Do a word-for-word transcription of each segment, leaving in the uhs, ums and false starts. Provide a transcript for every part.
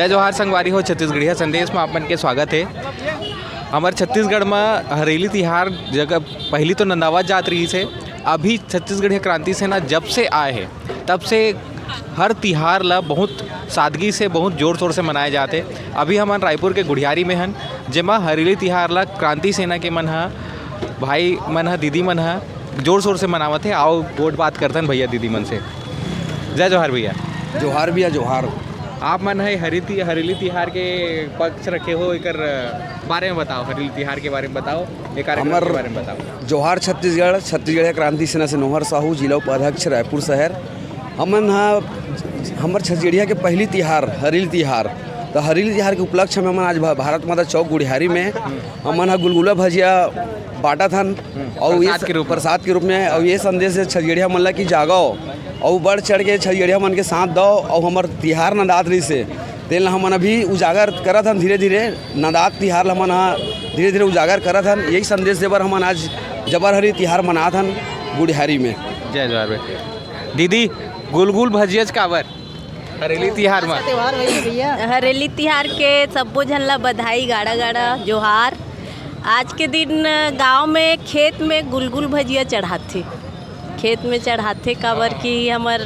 जय जोहार संगवारी हो, छत्तीसगढ़िया संदेश में आप मन के स्वागत है। हमर छत्तीसगढ़ में हरेली तिहार जगह पहली तो नंदावत जात रहिस हे, अभी छत्तीसगढ़िया क्रांति सेना जब से आए हे, तब से हर तिहार ला बहुत सादगी से, बहुत जोर शोर से मनाए जात हे। अभी हमन रायपुर के गुढ़ियारी में हन, जेमा हरेली तिहार ला क्रांति सेना के मन ह, भाई मन ह, दीदी मन ह जोर शोर से मनावत हे। आओ गोठ बात करथन भैया दीदी मन से। जय जोहार भैया। जोहार भैया, जोहार। आप मन ह हरी ति-, हरेली तिहार के पक्ष रखे हो, एकर बारे में बताओ, हरेली तिहार के बारे में बताओ, ये कार्यक्रम हमर के बारे में बताओ। जोहार छत्तीसगढ़, छत्तीसगढ़िया क्रांति सेना से नोहर साहू, जिला उपाध्यक्ष रायपुर शहर। हमन ह, हमर छत्तीसगढ़िया के पहली तिहार हरेली तिहार, तो हरेली तिहार के उपलक्ष्य में हमन आज भा-, भारत माता चौक गुढ़ियारी में हमन ह गुलगुला भजिया बांटत हन। हम्म, और ये प्रसाद स-, के रूप में। प्रसाद के रूप में, और ये संदेश है छत्तीसगढ़िया मन ला कि जागो और बढ़ चढ़ के छत्तीसगढ़िया मन के साथ दो और हमर तिहार नंदात रहिस हे, तेन ला हमन अभी उजागर करत हन धीरे धीरे, नंदात तिहार ला हमन ह धीरे धीरे उजागर करत हन। यही संदेश देबर हमन आज जबर हरी तिहार मनात हन गुढ़ियारी में। जय जोहार भैया। दीदी, गुलगुल भजियच काबर हरेली तिहार में? त्योहार वही है भैया। हरेली तिहार के सब्बो झन ला बधाई, गाड़ा गाड़ा जोहार। आज के दिन गांव में खेत में गुलगुल भजिया चढ़ाथे, खेत में चढ़ाथे, काबर कि हमर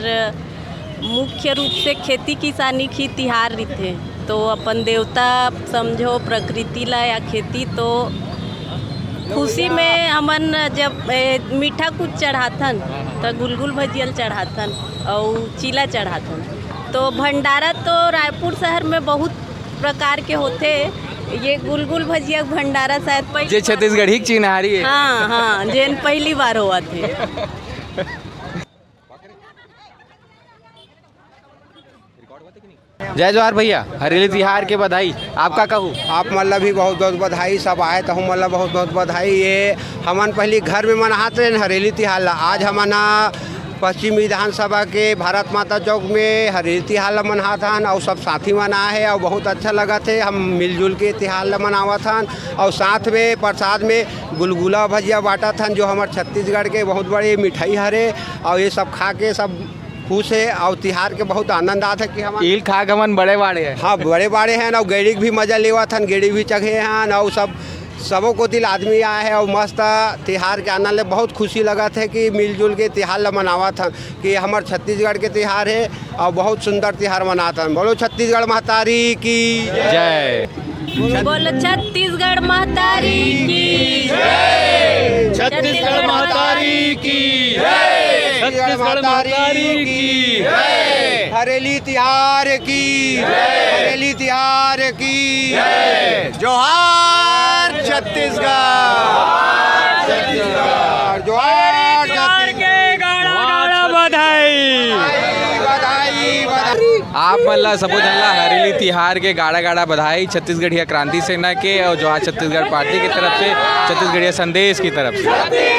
मुख्य रूप से खेती किसानी के ही तिहार रहिथे। तो अपन देवता समझो, प्रकृति ला या खेती, तो खुशी में हमन जब, ए, मीठा कुछ चढ़ाथन, त गुलगुल भजिया ल चढ़ाथन अउ चीला चढ़ाथन। तो भंडारा तो रायपुर शहर में बहुत प्रकार के होथे। ये गुलगुल भजिया के भंडारा शायद पहली जे बार छत्तीसगढ़ी के चिन्हारी है। हाँ, हाँ, जेन पहली बार होवत हे। जय जोहार भैया, हरेली तिहार के बधाई। आपका कहू? आप मन ला भी बहुत बहुत बधाई, सब आए तो हम मन ला बहुत बहुत बधाई। ये हमन पहली घर में मनात रहे हरेली तिहार ला, आज हमन पश्चिम विधानसभा के भारत माता चौक में हरेली तिहार ला मनात हन और सब साथी मन आए हैं और बहुत अच्छा लगत है। हम मिलजुल के तिहार ला मनावत हन और साथ में प्रसाद में गुलगुला भजिया बांटत हन, जो हमर छत्तीसगढ़ के बहुत बड़े मिठाई हरे और ये सब खा के सब खुश है और तिहार के बहुत आनंद आत है कि हम इल खा के हमन बड़े बाड़े हैं। हाँ, बड़े बाड़े हैं और गेड़ी के भी मजा लेवत हन, गेड़ी भी चघे हन और सब सबो कोति ले आदमी आए हैं और मस्त तिहार के आनंद ले बहुत खुशी लगत है कि मिलजुल के तिहार ला मनावत हन कि हमर छत्तीसगढ़ के तिहार है और बहुत सुंदर तिहार मनात हन। बोलो छत्तीसगढ़ महतारी की जय। बोलो छत्तीसगढ़ महतारी की जय। छत्तीसगढ़ महतारी की जय। छत्तीसगढ़ महतारी की जय। हरेली तिहार की जय। हरेली तिहार की जय। जोहार छत्तीसगढ़। छत्तीसगढ़। जोहार छत्तीसगढ़। के गाड़ा गाड़ा बधाई। बधाई, बधाई। आप मन ला सबो झन ला हरेली तिहार के गाड़ा गाड़ा बधाई। छत्तीसगढ़िया क्रांति सेना के और जोहार छत्तीसगढ़ पार्टी की तरफ से, छत्तीसगढ़िया संदेश की तरफ से।